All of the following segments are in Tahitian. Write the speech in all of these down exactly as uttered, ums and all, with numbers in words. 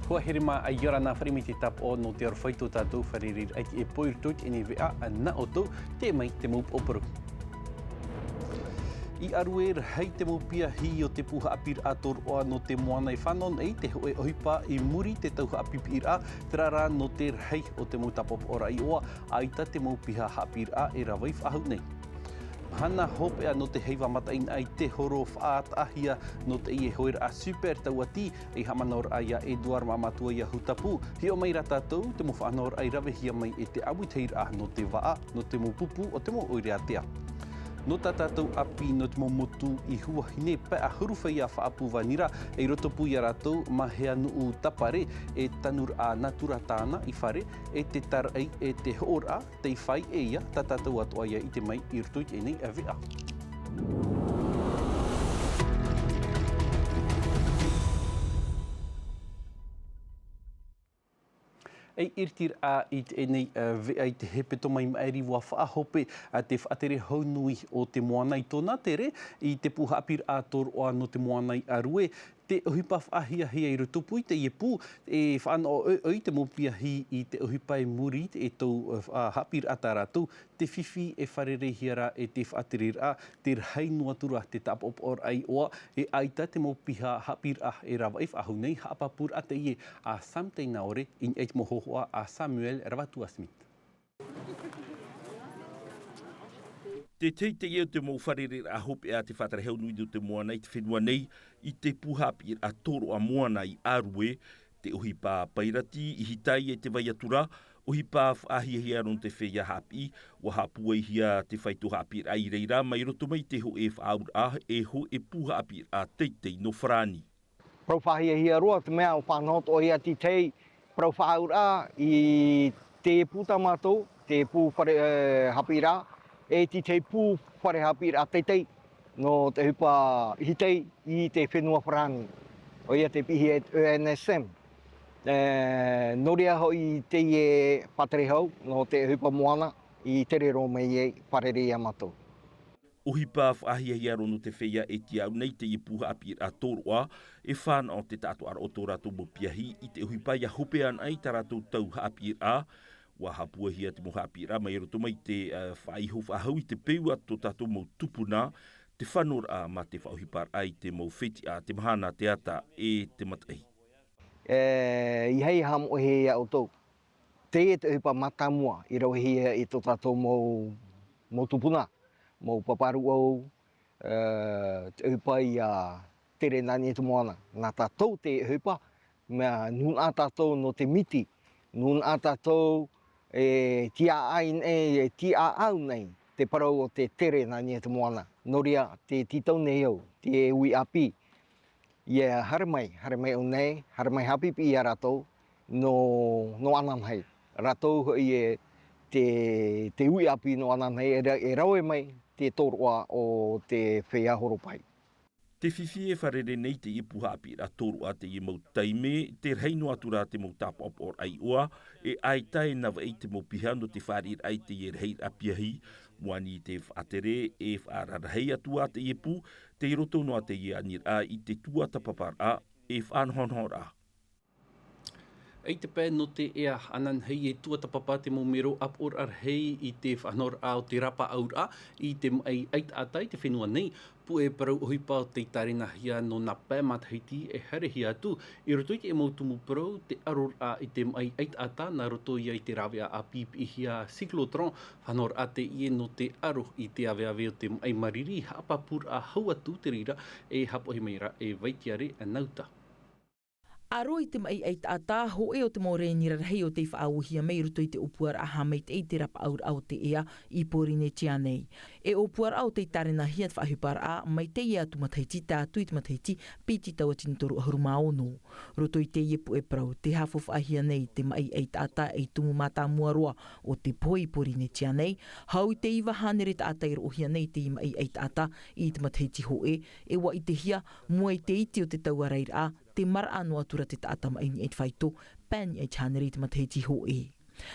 Hoa here mā, ʻia ora na, fāriʻi mai te tāpaʻo nō te aroha i tō tātou fārereiraʻa i teie pō i roto i teie nei veʻa nā ʻoutou, teie mai te mau pōporo. I ʻArue, rahi te mau piahi o te pū haʻapiʻiraʻa tōroʻa nō te moana e fānaʻo nei te hōʻē ʻohipa i muri i te tau haʻapiʻiraʻa, terā rā nō te rahi o te mau tāpaʻoraʻa iʻoa, ʻaita te mau piha haʻapiʻiraʻa e rave faʻahou nei. Mahana hopeʻa nō te heiva mataʻeinaʻa i te horo faʻataʻahia nō teie hoeraʻa Super Tauati, ei haʻamanaʻoraʻa ia Edouard Maʻamatua ia Hutapu, hiʻo mai rā tātou te mau faʻanahoraʻa i ravehia mai e te ʻāmuitahiraʻa nō te vaʻa, nō te mau pupu o te mau ʻoire ātea. Nō tā tātou ʻāpī, nō te mau motu i Huahine, pae ʻahuru fā ia faʻaʻapu vānira, i rotopū ia rātou, mā Heanuʻu Tapare, e tanuraʻa nātura tāna i fare, e te tāraʻi, e te hoʻoraʻa, tei fāʻi e ia, tā tātou atoʻa ia ʻite mai i roto i teie nei veʻa. Ei ʻiritiraʻa i teie nei, ā, veʻa i te hepetoma i maʻiri, ʻua faʻahope, ā, te faʻatere hau nui o te moana i tōna tere i te pū haʻapiʻiraʻa tōroʻa nō te moana i ʻArue. Te ʻohipa faʻahiahia i rotopū i teie pū, e fānaʻo ʻoiʻoi te mau piahi i te ʻohipa i muri i te, e tau, ā, haʻapiʻiraʻa tā rātou, te fifi e fārereihia ra e te faʻatereraʻa, te rahi noa atu ra te tāpaʻoraʻa iʻoa, e ʻaita te mau piha haʻapiʻiraʻa e rave faʻahou nei, haʻapāpūraʻa teie a Sam Teinaore, i niʻa i te mau hōhoʻa a Samuel Ravatuasmith. Te teitei o te mau fārereiraʻa hopeʻa a te faʻatere hau nui nō te moana i te fenua nei, i te pū haʻapiʻiraʻa tōroʻa moana i ʻArue, te ʻohipa pairati, i hiti ai e te vai atu ra, ʻohipa faʻahiahia nō te feiā haʻapiʻi, ʻua haʻapūaihia te faito haʻapiʻiraʻa i reira, mai roto mai te hōʻē faʻaauraʻa, e hōʻē pū haʻapiʻiraʻa teitei nō Farāni. Parau faʻahiahia roa, te mea ʻua fānaʻo atoʻa ia te tahi parau faʻaauraʻa i te pū tā mātou, te pū fare, ē, haʻapiʻiraʻa, e te tahi pū fare haʻapiʻiraʻa teitei nō te ʻohipa i hiti i te fenua Farāni. ʻOia tē piʻihia e te E N S M. Ē, nō reira hoʻi teie faʻatere hau nō te ʻohipa moana i tere roa mai ai, fārerei ia mātou. ʻOhipa faʻahiahia roa nō te feiā e tiaʻau nei teie pū haʻapiʻiraʻa tōroʻa, e fānaʻo te taʻatoʻaraʻa o tō rātou mau piahi i te ʻohipa ʻia hope anaʻe i tā rātou tau haʻapiʻiraʻa. ʻUa haʻapūaihia te mau haʻapiʻiraʻa mai roto mai te, ā, faʻaiho faʻahou i te peu a tō tātou mau tupuna, te fanoraʻa mā te faʻaʻohiparaʻa i te mau fetiʻa, te mahana, te ata, e te mataʻi. E, ʻeiaha e haʻamoʻehia ia ʻoutou. Teie te ʻohipa mātāmua i ravehia e tō tātou mau, mau tupuna, mau pāpā rūʻau, ē, te ʻohipa ʻia tere nā niʻa i te moana. Nā tātou te ʻohipa, mea nūnaʻa tātou nō te miti, nūnaʻa tātou e tiaʻai nei, e tiaʻau nei te parau o te tere nā niʻa i te moana. Nō reira, tē tītau nei au, te uʻi ʻāpī, ʻia haere mai, haere mai ʻō nei, haere mai haʻapiʻipiʻi ia rātou, nō, nō ananahi. Rātou hoʻi e te, te uʻi ʻāpī nō ananahi, e ra-, e rave mai te tōroʻa o te feiā horo pahi. Te fifi e fārerei nei teie pū haʻapiʻiraʻa tōroʻa teie mau taime, te rahi noa atu rā te mau tāpaʻoraʻa iʻoa, e ʻaita e navaʻi te mau piha nō te fāriʻiraʻa i teie rahiraʻa piahi, mua nei te faʻatere e faʻararahi atu ā teie pū, tei roto noa teie aniraʻa i te tuatāpaparaʻa, e faʻanahonahoraʻa. I te pae nō te ea, ananahi e tuatāpapa te mau mero ʻāpoʻoraʻa rahi i te faʻanahoraʻa o te rapaʻauraʻa i te maʻi ʻaitaʻata i te fenua nei. Puʻe parau ʻohipa o tei tārenahia nō nā pae matahiti e haerehia atu i roto i te mau tumu parau, te ʻaroraʻa i te maʻi ʻaitaʻata nā roto ia i te rāveʻa ʻāpī piʻihia cyclotron, faʻanahoraʻa teie nō te ʻaro i te aveave o te maʻi mariri, haʻapāpūraʻa hau atu te reira, e haʻapohe mai ra e Vaitiare Nauta. ʻAro i te maʻi ʻaitaʻata, hōʻē o te mau rēni rarahi o tei faʻauehia mai i roto i te ʻōpuaraʻa haʻamaitaʻi i te rapaʻauraʻa o te ea i Pōrīnetia nei. E ʻōpuaraʻa o tei tārenahia te faʻaʻohiparaʻa mai teie atu matahiti tae atu i te matahiti piti tauatini toru ʻahuru mā ono. Roto i teie puʻe parau, tē haʻafaʻafaʻahia nei te maʻi ʻaitaʻata ei tumu mātāmua roa o te pohe i Pōrīnetia nei, hau i te iva hānere taʻata i roʻohia nei i teie maʻi ʻaitaʻata i te matahiti hōʻē, e ʻua ʻitehia, mua i te iti o te tauaraʻa, tē maraʻa noa atu ra te taʻata maʻi i niʻa i te faito, pae niʻa i te hānere i te matahiti hōʻē.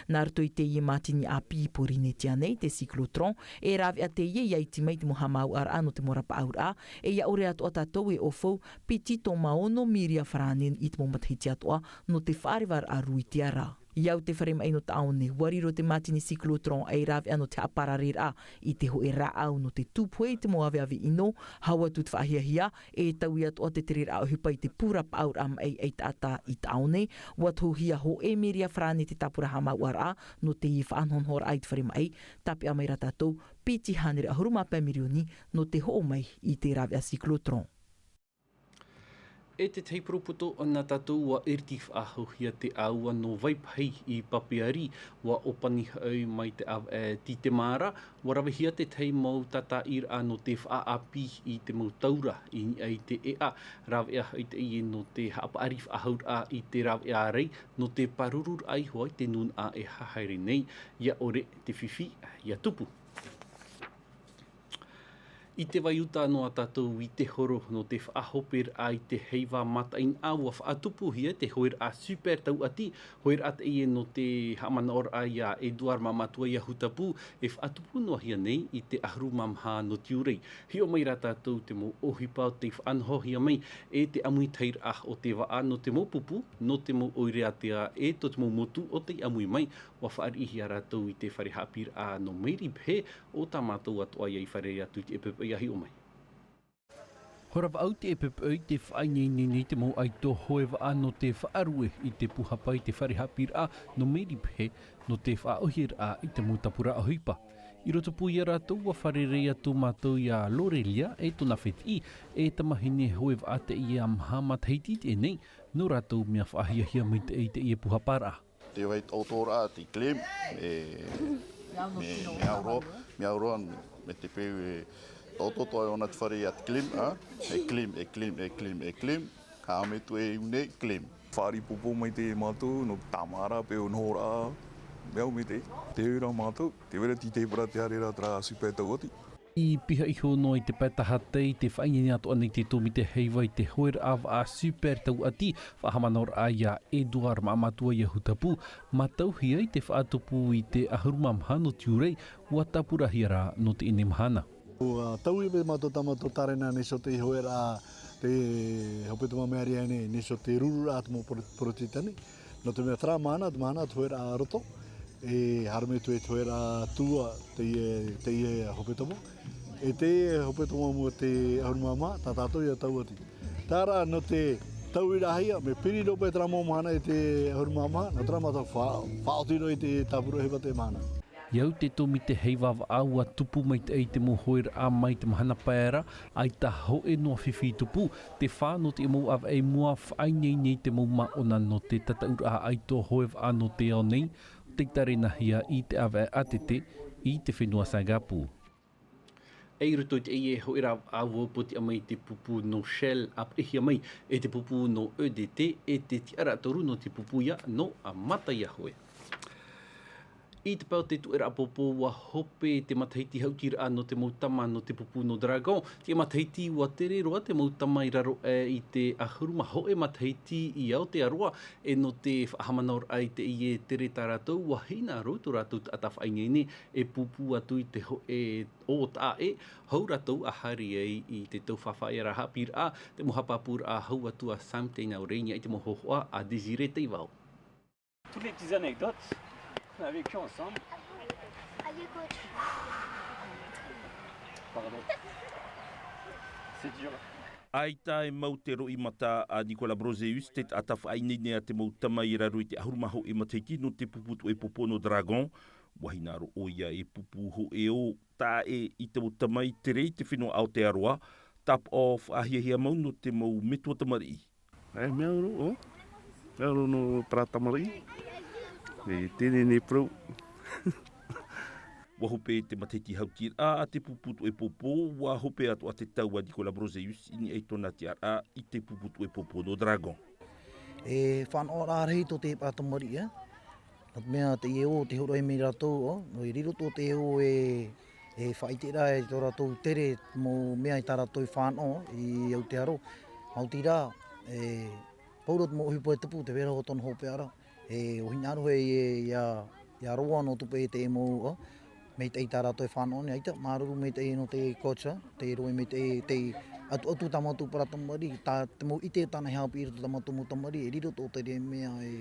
Nā roto i teie mātini ʻāpī i Pōrīnetia nei, te cyclotron, e rāveʻa teie ia iti mai i te mau haʻamāuʻaraʻa nō te mau rapaʻauraʻa, e ia ʻore atoʻa tātou e ʻōfou, piti tō mā ono mīria farāne i te mau matahiti atoʻa nō te faʻarevaraʻa rū i te ara. I au te fare maʻi nō Taʻaone, ʻua riro te mātini cyclotron ei rāveʻa nō te haʻaparareraʻa i te hōʻē rāʻau nō te tūpohe i te mau aveave ʻino, hau atu te faʻahiahia, e taui atoʻa te tereraʻa ʻohipa i te pū rapaʻauraʻa maʻi ei taʻata i Taʻaone, ʻua tohuhia hōʻē mīria farāne te tāpura haʻamāuʻaraʻa nō teie faʻanahonahoraʻa i te fare maʻi, tāpeʻa mai rā tātou, piti hānere ʻahuru mā pae mirioni nō te hoʻo mai i te rāveʻa cyclotron. E te tahi poropoto nā tātou ʻua iriti faʻahouhia te ʻāua nō Vaipahi i Papeari, ʻua ʻōpani hoʻi mai te ʻāvaʻe Tītemāra, ʻua ravehia te tahi mau tātaʻiraʻa nō te faʻaʻāpī i te mau taura i niʻa i te ʻēʻa, rāveʻa hoʻi teie nō te haʻapaʻari faʻahouraʻa i te rāveʻa ʻārai, nō te pārururaʻa iho ā i te nūnaʻa e haere nei, ia ʻore te fifi, ia tupu. I te vai uta noa tātou i te horo nō te faʻahoperaʻa i te heiva mataʻeinaʻa ʻua faʻatupuhia te hoeraʻa Super Tauati, hoeraʻa teie nō te haʻamanaʻoraʻa ia Edouard Maamatua Iahutapu, e faʻatupu noa hia nei i te ʻahuru mā maha nō Tiurai. Hiʻo mai rā tātou te mau ʻohipa o tei faʻanahohia mai e te ʻāmuitahiraʻa o te vaʻa nō te mau pupu, nō te mau ʻoire ātea e tō te mau motu o tei ʻāmui mai, ʻua fāriʻihia rātou i te fare haʻapiʻiraʻa nō Mary Pehe, ʻo tā mātou atoʻa ia i fārerei atu i te ʻepeʻepeʻo ia hiʻo mai. Hora vaʻu te ʻepeʻepeʻo i te faʻaineine nei te mau ʻaito hoe vaʻa nō te faʻarue i te pūhapa i te fare haʻapiʻiraʻa nō Mary Pehe nō te faʻaʻohiparaʻa i te mau tāpura ʻohipa. I roto pū ia rātou ʻua fārerei atu mātou ia Lorelia e tōna fētiʻi, e tamahine hoe vaʻa teie maha matahiti i teie nei, nō rātou mea faʻahiahia maitaʻi i teie pūhaparaʻa. Te vai tautooraʻa te clim, e, me, me auro, me auro, me te peu e tautoo toa ʻōna te fare ia te clim, a? E clim, e clim, e clim, e clim. Haʻamea atu e une, clim. Fāriʻi popo mai te mātou, nō te tāmāra, peu nohoraʻa, mea au me te, te ora mātou, te vera tī te hepara te haere rā terā Super Tauati. I piha iho noa i te pae taha tei te faʻaineine atoʻa nei te tōmite heiva i te hoeraʻa vaʻa Super Tauati, faʻahaʻamanaʻoraʻa ia Edouard Maamatua Iahutapu, mātauhia i te faʻatupu i te ʻahuru mā maha nō Tiurai, ʻua tāpurahia rā nō teie mahana. ʻUa taui e mātou tā mātou tārena nei so te hoeraʻa te hepetoma mea ria nei, nei so te rururaʻa te mau poro-, porotetani. Nō te mea terā mahana, te mahana te hoeraʻa roto, e haere mai atu e te hoeraʻa tua, teie, teie hepetoma. E teie hepetoma mua te ʻahuru mā maha, tā tātou ia Tauati. Terā nō te tauiraʻahia, mea piri noa paʻi terā mau mahana e te ʻahuru mā maha, nō terā mātou fa-, faʻaoti noa i te tāpura ʻohipa te mahana. I au te tōmite heiva vaʻa ʻua tupu maitaʻi te mau hoeraʻa mai te mahana pae ra, ʻaita hōʻē noa fifi i tupu, te fā nō te mau ʻāvaʻe i mua faʻaineine i te mau māʻona nō te tataʻuraʻa ʻaito hoe vaʻa nō te ao nei, tei tārenahia i te ʻāvaʻe ʻātete i te fenua Singapore. E i roto i teie hoeraʻa vaʻa ʻua pōtiʻa mai te pupu nō Shell, ʻāpeʻehia mai e te pupu nō E D T, e te tiʻaraʻa toru nō te pupu ia nō Mata ia Hoe. I te pae o te tuʻeraʻa pōpō, ʻua hope te matahiti haʻutiraʻa nō te mau tama nō te pupu nō Dragon. Teie matahiti ʻua tere roa te mau tama i raro aʻe i te ʻahuru mā hōʻē matahiti i Aotearoa, e nō te faʻahaʻamanaʻoraʻa i teie tere tā rātou, ʻua hinaʻaro tō rātou taʻata faʻaineine e pūpū atu i te hōʻē ʻō taʻa ʻē, hou rātou a haere ai i te taufafaʻaraʻa haʻapiʻiraʻa, te mau haʻapāpūraʻa hou atu a Sam Teinaurei, i niʻa i te mau hōhoʻa a Désiré Teivao. Toutes les petites anecdotes qu'on a vécues ensemble. Pardon. C'est dur. ʻAita e mau te roimata a Nicolas Brozeus, te taʻata faʻaineine a te mau tama i raro i te ʻahuru mā hōʻē matahiti nō te pupu tuʻe pōpō nō Dragon. ʻUa hinaʻaro ʻoia e pūpū hōʻē ʻō taʻa ʻē i te mau tama i tere i te fenua Aotearoa, tāpaʻo faʻahiahia mau nō te mau metua tamariʻi. E, mea uru, ʻo? Mea uru nō terā tamariʻi. E, teie nei parau. ʻUa hope te matahiti haʻutiraʻa a te pupu tuʻe pōpō, ʻua hope atoʻa te tau a Nicolas Brozeus i niʻa i tōna tiʻaraʻa i te pupu tuʻe pōpō nō Dragon. E fānaʻoraʻa rahi tō te paʻa tamariʻi, e? Nō te mea teie ʻō, te hōroʻa mai rātou, ʻo, nō i riro tō te ʻō e, e faʻaʻite ra e tō rātou tere mau mea i tā rātou fānaʻo i Aotearoa. Maoti rā, e, pauroa te mau ʻohipa e tupu, te vera o tōna hopeʻa ra. E, ʻua hinaʻaro hoʻi e, ia, ia roa nō tupu e te mau, ʻo, maitaʻi tā rātou e fānaʻo nei, ʻaita, māuruuru maitaʻi nō te coach, te rohe maitaʻi, te ʻatuʻatu tā mātou parau tamariʻi, tā te mau ʻite tāna e haʻapiʻi i roto tā mātou mau tamariʻi, e riro tō te reira mea e,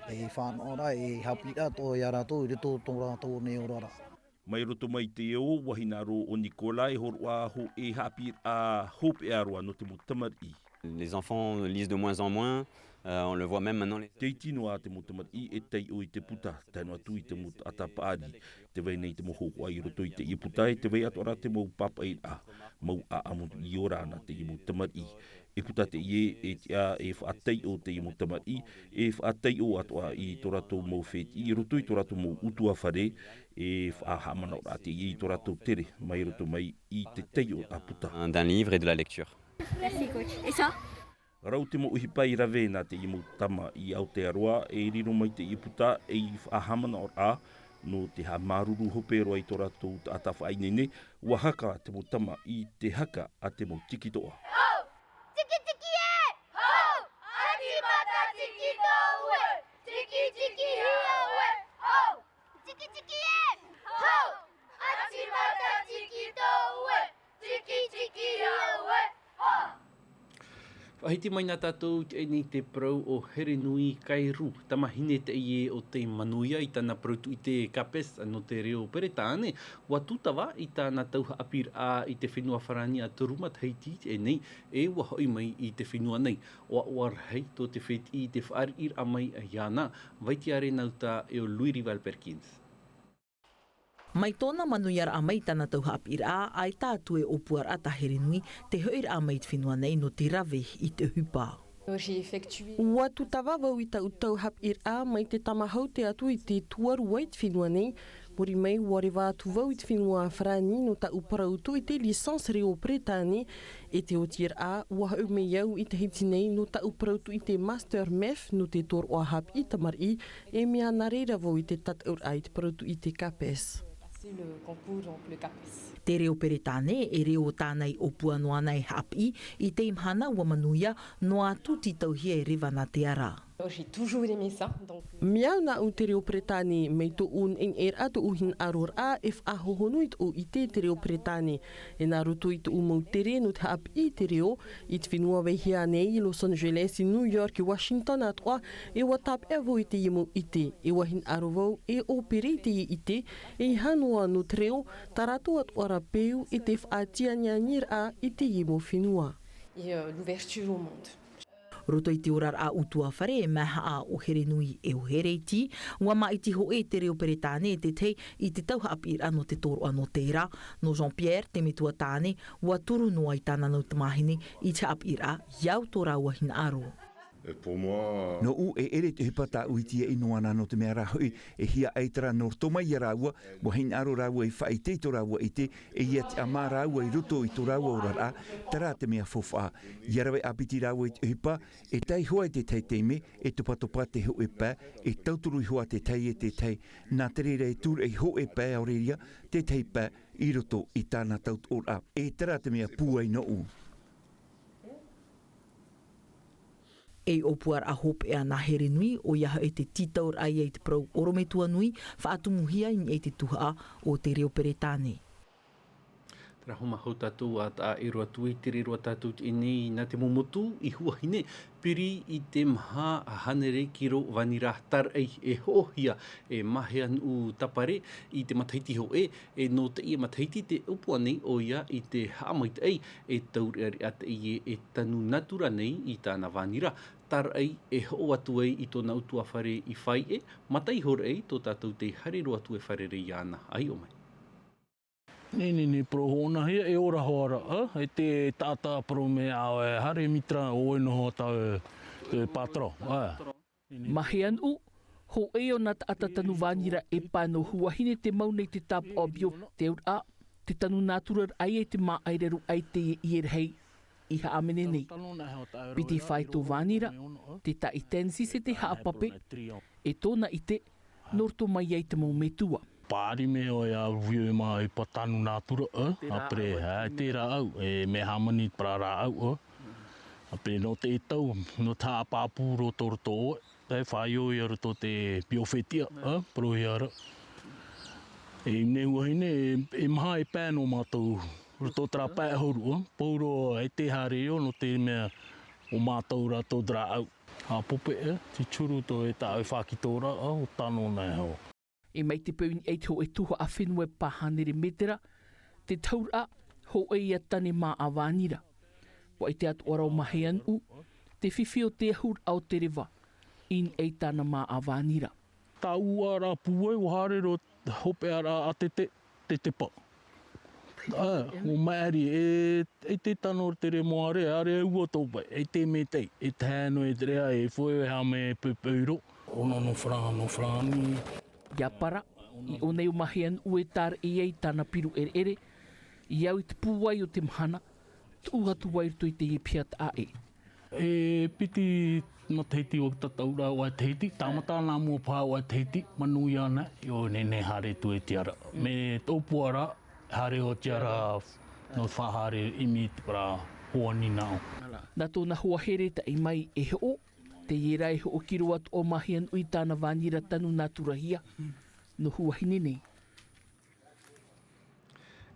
e fānaʻo ra, e haʻapiʻi ra tō ia rātou, i roto tō rātou nei oraraʻa. Mai roto mai te ao, ʻua hinaʻaro ʻo Nicolas e hōroʻa hōʻē haʻapiʻiraʻa hopeʻa roa nō te mau tamariʻi. Les enfants lisent de moins en moins, euh, on le voit même maintenant les Tei tino ā te mau tamariʻi e taiʻo i te puta, tae noa atu i te mau taʻata paʻari. Tē vai nei te mau hōhoʻa i roto i teie puta, e tē vai atoʻa ra te mau pāpaʻiraʻa, mau ʻāʻamu i ora ana teie mau tamariʻi. E puta teie, e tiʻa e faʻataiʻo teie mau tamariʻi, e faʻataiʻo atoʻa i tō rātou mau fētiʻi, i roto i tō rātou mau ʻutuāfare, e faʻahaʻamanaʻoraʻa teie i tō rātou tere, mai roto mai i te taiʻoraʻa puta. D'un livre et de la lecture. Merci, coach. Et ça ? Rau te mau ʻohipa i rave nā teie mau tama i Aotearoa, e riro mai teie puta ei faʻahaʻamanaʻoraʻa, nō te haʻamāuruuru hope roa i tō rātou taʻata faʻaineine, ʻua haka te mau tama i te haka a te mau tikitoʻa. Hou! Tiki tiki ē! Hou! ʻĀti mata tiki tō ue! Tiki tiki hia ue! Hou! Tiki tiki ē! Hou! ʻĀti mata tiki tō ue! Tiki tiki hia ue! Hou! Faʻahiti mai na tātou i teie nei te parau o Herenui Kairu, tamahine teie o tei manuia i tāna parau tūʻite CAPES nō te reo Peretāne, ʻua tūtava i tāna tau haʻapiʻiraʻa i te fenua Farāni ʻa toru matahiti i teie nei, e ʻua hoʻi mai i te fenua nei. ʻOaʻoa rahi tō te fētiʻi i te fāriʻiraʻa mai iāna, Vaitiare Nauta e ʻo Louis Rival Perkins. Mai tōna manuiaraʻa mai i tāna tau haʻapiʻiraʻa, ʻaita atu e ʻōpuaraʻa tā Herenui, te hoʻiraʻa mai i te fenua nei nō te rave i te ʻohipa. ʻUa tūtava vau i taʻu tau haʻapiʻiraʻa mai te tāmāhau tae atu i te tuarua i te fenua nei. Muri mai, ʻua reva atu vau i te fenua Farāni nō taʻu parau tūʻite licence reo Peretāne, e te otiraʻa, ʻua hoʻi mai au i Tahiti nei nō taʻu parau tūʻite master MEF nō te tōroʻa haʻapiʻi tamariʻi, e mea nā reira vau i te tataʻuraʻa i te parau tūʻite CAPES. C'est le concours, donc le CAPES. Te reo Peretāne, e reo tāna i ʻōpua noa ana e haʻapiʻi, i teie mahana ʻua manuia, noa atu tītauhia e reva nā te ara. J'ai toujours aimé ça, donc. Mea au nāʻu te reo Peretāne, mai tōʻu neʻineʻiraʻa, tōʻu hinaʻaroraʻa, e faʻahohonu i tōʻu ʻite i te reo Peretāne. E nā roto i tōʻu mau tere nō te haʻapiʻi i te reo, i te fenua vaiiho nei, i Los Angeles, i New York, i Washington atoʻa, e ʻua tāpeʻa vau i teie mau ʻite, e ʻua hinaʻaro vau e ʻōpere i teie ʻite, e ʻeiaha noa nō te reo, tā rātou atoʻa ra peu e te faʻatianianiraʻa i teie mau fenua. Et, euh, l'ouverture au monde. Roto i te oraraʻa ʻutuāfare, e mahaʻa ʻo Herenui e ʻo Hereiti, ʻua māʻiti hōʻē te reo Peretāne e te tahi i te tau haʻapiʻiraʻa nō te tōroʻa nō te ra, nō Jean-Pierre, te metua tāne, ʻua turu noa i tāna nau tamāhine i te haʻapiʻiraʻa, i au tō rāua hinaʻaro. Et pour moi, Nōʻu e ʻere te ʻohipa tāʻu i tīaʻi noa na nō te mea rā hoʻi, e hiaʻai terā nō roto mai ia rāua, ʻua hinaʻaro rāua i faʻaʻite i tō rāua ʻite, e ʻia tiʻamā rāua i roto i tō rāua oraraʻa, terā te mea faufaʻa. ʻIa rave ʻāpiti rāua i te ʻohipa, e taihoa i te tahi taime, e topatopa te hōʻē pae, e tauturu iho ā te tahi e te tahi. Nā te reira e tūraʻi hōʻē pae ʻaore ra te tahi pae i roto i tāna tautoʻoraʻa. E terā te mea pūai nōʻu. Ei ʻōpuaraʻa hopeʻa nā Herenui, ʻoia hoʻi te tītauraʻa ia i te parau ʻorometua nui, faʻatumuhia i niʻa i te tuhaʻa o te reo Peretāne. Terā hoʻi mau tātou ʻātaʻa e roa atu i te reira tātou i teie nei nā te mau motu i Huahine, piri i te maha hānere kiro vānira tāraʻi e hoʻohia e Maheanuʻu Tapare i te matahiti hōʻē, e nō teie matahiti te ʻōpua nei ʻoia i te haʻamaitaʻi e taureʻareʻa teie e tanu natura nei i tāna vānira, tāraʻi e hoʻo atu ai i tōna ʻutuāfare i Faiʻe, mata iho ra tō tātou tei haere roa atu e fārerei iāna, ʻa hiʻo mai. Nei, nei, nei, parau hōʻona hia, e ora hoʻi ra, ā, e te taʻata parau mai ʻoe, haere mitra, ʻoe noa tāʻu, e, e patro, ā. Maheanuʻu, hōʻē ʻo nā taʻata tanu vānira e pae nō Huahine tē mau nei te tāpaʻo bio, te auraʻa, te tanu natura raʻa ia i te māʻairaʻa i te ʻie rahi i Haʻamene nei. Piti fāito vānira, te taʻi Tennessee e te haʻapape, e tōna ʻite, nō roto mai ai te mau metua. Paʻari mai ʻoe ʻia vio i mā i pā tanu natura, ā, ʻāpere, ā, terā au, e mea hāmani parau rāʻau, ā. ʻĀpere nō te tau, nō te haʻapāpū roto roto ʻoe. tae faʻaio i roto te piofetia, ā, porohia ra. E nei vahine, e, e maha e pae nō mātou, roto terā pae ʻahuru, ā, pauroa e te haere io, nō te mea o mātou rātou te rāʻau. A pope, ā, te turu tō e tāʻau e faʻakito ra, ā, o tano nei hau. E mai te peu i niʻa i te hōʻē tuhaʻa fenua e pā hānere mētera, te tahuraʻa, hōʻē ia tane māʻa vānira. ʻUa ʻite atoʻa ra ʻo Maheanuʻu, te fifi o te ahuraʻa o te reva, i niʻa i tāna māʻa vānira. Tāʻu ʻā rā pūai, ʻua haere roa hopeʻa rā ʻātete, te tepa. Ā, ʻua maʻiri, e, e te tano te remoare, ʻāreʻa ua tō pae, e te mētai, e tahe noa e te reʻa, e foe e hā mai e peupeu roa. ʻOno nō Farā-, nō Farāni. ʻIa para, i ʻō nei ʻo Maheanuʻu e tāreʻi ai tāna piru ʻereʻere, i au i te pūai o te mahana, tuʻu atu ai i roto i teie piha taʻa ʻē. E piti matahiti o tātou rā ʻo Tahiti, tāmata nā mua paha ʻo Tahiti, manuia ana, ʻio, e nehenehe haere atu e te ara. Mea tōpua rā, haere ʻo te ara, nō faʻahaere ʻimi i te parau hoa nīnaʻo. Nā tōna hoa here taʻi mai e hoʻo, teie rā e hoʻo kiro atu ʻo Maheanuʻu i tāna vānira tanu nāturahia, nō Huahine nei.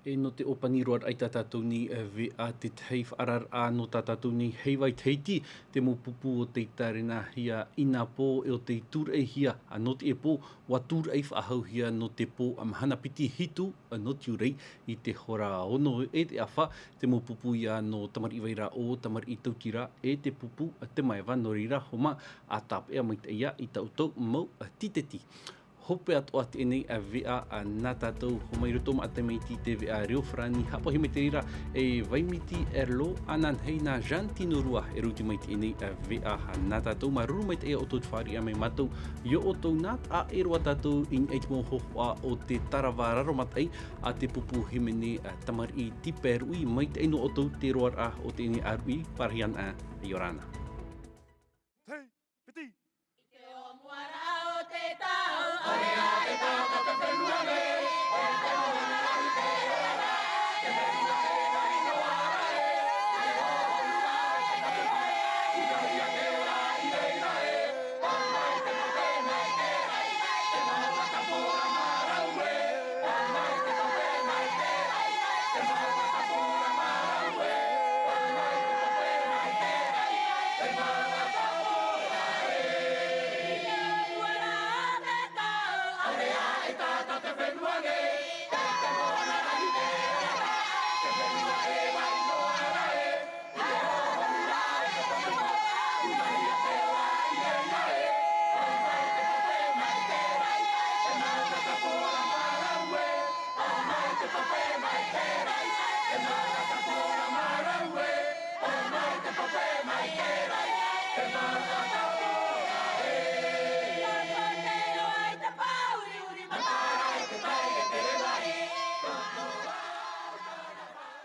E nō te ʻōpani roa raʻa i tā tātou nei, e, veʻa, tētahi faʻaararaʻa nō tā tātou nei heiva i Tahiti, te mau pupu o tei tārenahia i nā pō, e o tei tūraʻihia, a, nō teie pō, ʻua tūraʻi faʻahouhia nō te pō, a, mahana piti hitu, a, nō Tiurai i te hora ono e te ʻāfa, te mau pupu ia nō Tamariʻi Vairaʻo, Tamariʻi Tautira, e te pupu, a, Te Maeva, nō reira, homa, ʻa tāpeʻa maitaʻi ia i tā ʻoutou mau, a, tīteti. Hope atoʻa teie nei, a, veʻa, a, nā tātou, homa i roto maʻa tamaiti i te veʻa reo farāni, haʻapaʻohia mai te reira, e Vaimiti Erlo, ananahi nā Jean Tinorua, e rauti mai teie nei, a, veʻa, a, nā tātou, māuruuru maitaʻi ia ʻoutou te fāriʻi mai mātou, i ō ʻoutou nā taʻa ʻē roa tātou i niʻa i te mau hōhoʻa o te tarava raro mataʻi, a te pupu hīmene, a, tamariʻi tipa e ruʻi, maitaʻi nō ʻoutou te roaraʻa o teie nei ʻāruʻi, parahi ana, ʻia ora na.